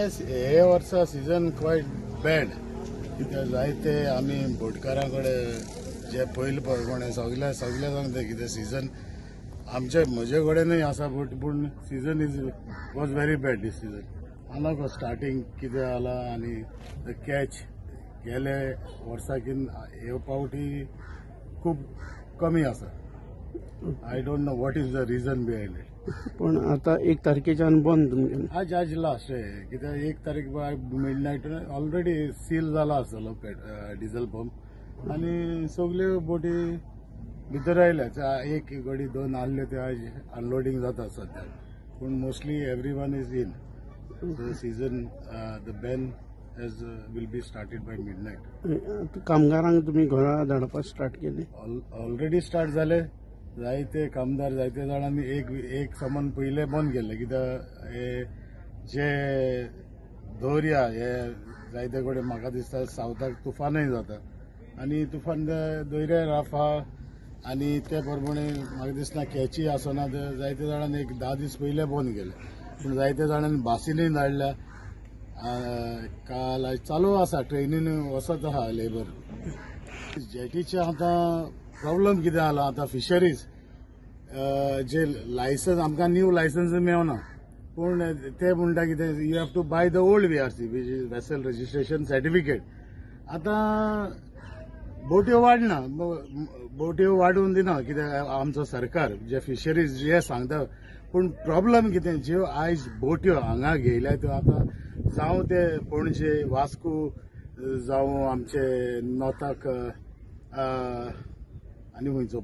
हे वर्सा season quiet bad कित्याक जायते आमी बोटकारां कडेन जे पयले प्रमाणे सगळे सगळे सांगता कितें सीजन आमचे म्हजे कडेनूय आसा बोट, पूण season is was very bad this season. आनाको starting कितें जाला आनी the catch गेले वर्साकीन हे पावटी खूब कमी आसा. I don't know what is the reason behind it. पण आता 1 तारखेच्यान बंद तुमगे? आज आज लास्ट कित्याक 1 तारीख मिडनायट ऑलरेडी सील जाला आसतलो डिझल पंप आनी सगल्यो बोटी भितर आयल्या. एक गडी 2 आहल्यो त्यो आज अनलोडींग जाता सद्या, पूण mostly every one is in. So season the ban as will be started by midnight. कामगारांक तुमी घरा धाडपाक स्टार्ट केली? ऑलरेडी स्टार्ट जाले. जायते कामदार जायते जाणांनी एक सामान पयले बंद केल्ले कित्याक हे जे दर्या हे जायते कडेन म्हाका दिसता सावथाक तुफानय जाता आनी तुफान दर्या राफ आहा आनी ते प्रमाणे म्हाका दिसना कॅचूय आसना. जायते जाणांनी एक 10 दीस पयले बंद केले, पूण जायते जाणांनी बासीनूय धाडल्या. काल चालू आसा ट्रेनीन वचत आहा लेबर. जेटीचे आतां प्रॉब्लम कितें जाला आतां फिशरीज जे लायसन्स आमकां न्यू लायसन्स मेळना, पूण ते म्हणटा कितें you have to buy the old VRC which is vessel registration certificate. आतां बोट्यो वाडना, बोट्यो वाडून दिना कित्याक आमचो सरकार जे फिशरीज जे सांगता. पूण प्रॉब्लम कितें ज्यो आयज बोट्यो हांगा घेयल्या त्यो आतां जावं ते पणजे वास्को जावं आमचे नॉर्थाक आनी खंयचो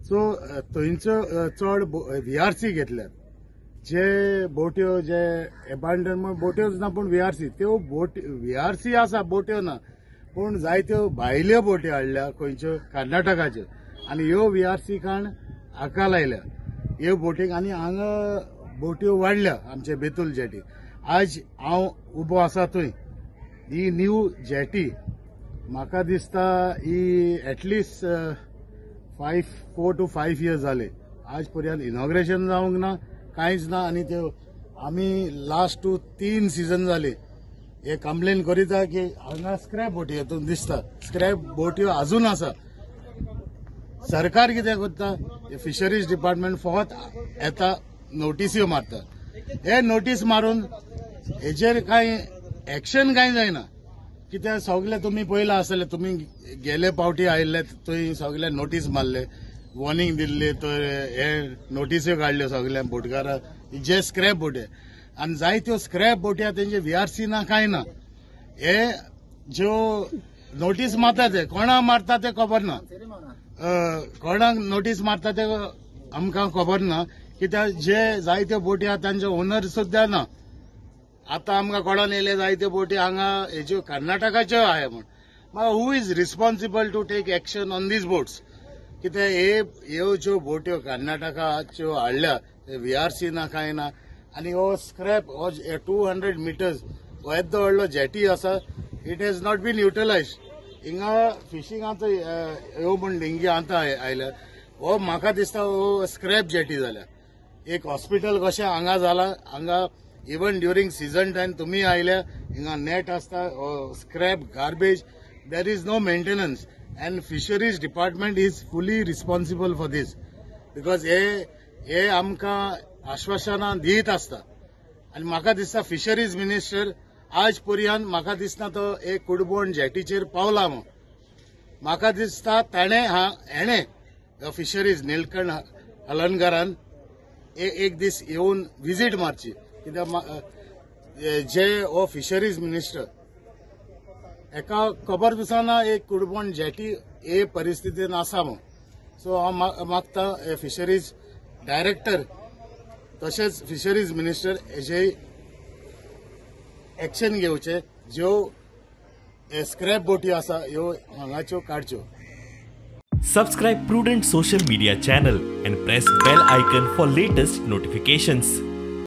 सो थंयचो चड व्हीआरसी घेतल्यात. जे बोट्यो जे एबांडन बोट्योच ना पूण व्हीआरसी त्यो बोट व्हीआरसी आसा बोट्यो ना, पूण जायत्यो भायल्यो बोट्यो हाडल्या खंयच्यो कर्नाटकाच्यो आनी ह्यो व्हीआरसी काण हाका लायल्या ह्यो बोटीक आनी हांगा बोट्यो वाडल्या आमचे बेतूल जेटी. आज हांव उबो आसा थंय ही न्यू जेटी म्हाका दिसता ही एटलिस्ट 4 to 5 years जाले आज पर्यंत इनॉग्रेशन जावंक ना, कांयच ना. आनी त्यो आमी लास्ट 2-3 सीजन जाले हे कंप्लेन करीता की हांगा स्क्रॅप बोटी हेतून दिसता स्क्रॅप बोट्यो अजून आसा. सरकार कितें करता फिशरीज डिपार्टमेंट फकत येता नोटीस्यो मारता. हे नोटीस मारून हेजेर कांय एक्शन कांय जायना कित्याक सगळे तुमी पयला आसतले, तुमी गेले पावटी आयिल्ले थंय सगळे नोटीस मारले, वॉर्निंग दिल्ली, तर हे नोटिस्यो काडल्यो सगळ्या बोटकारां जे स्क्रॅप बोटी आनी जायत्यो स्क्रॅप बोटी तेंचे व्हीआरसी ना कांय ना. हे ज्यो नोटीस मारता ते कोणाक मारता ते खबर ना, कोणाक नोटीस मारता ते आमकां खबर ना कित्याक जे जायत्यो बोटी आहा तांचे ओनर सुद्दां ना. आतां आमकां कोणान येयले जायत्यो बोटी हांगा हेज्यो कर्नाटकाच्यो आहा म्हूण. मागीर who is responsible to take action on these boats? कित्याक हे ह्यो ज्यो बोट्यो कर्नाटकाच्यो हाडल्या व्हीआरसी ना कांय ना आनी हो स्क्रॅप हो 200 मिटर्स हो येदो व्हडलो जेटी आसा, it has not been utilise. हिंगा फिशिंगाचो ह्यो म्हूण डिंगी आतां आयल्या हो म्हाका दिसता हो स्क्रॅप जेटी जाल्या. एक हॉस्पिटल कशें हांगा जाला, हांगा इवन ड्युरींग सीजन टायम तुमी आयल्या हिंगा नेट आसता, scrap garbage, there is no maintenance and fisheries department is fully responsible for this because हे आमकां आश्वासनां दित आसता. आनी म्हाका दिसता फिशरीज मिनिस्टर आज पर्यंत म्हाका दिसना तो एक कुडबोण जेटीचेर पावला म्हूण. म्हाका दिसता ताणें हेणें फिशरीज निलकंठ हलनकारान एक दीस येवन विजीट मारची कित्याक जे हो फिशरीज मिनिस्टर एका खबर दिसना एक कुडबोण जेटी हे परिस्थितीन आसा म्हूण. सो हांव मागता फिशरीज डायरेक्टर तशेंच फिशरीज मिनिस्टर हेजे एक्शन घेवचे, ज्यो स्क्रॅप बोटी आसा ह्यो हांगाच्यो काडच्यो. Subscribe Prudent social media channel and press bell icon for latest notifications.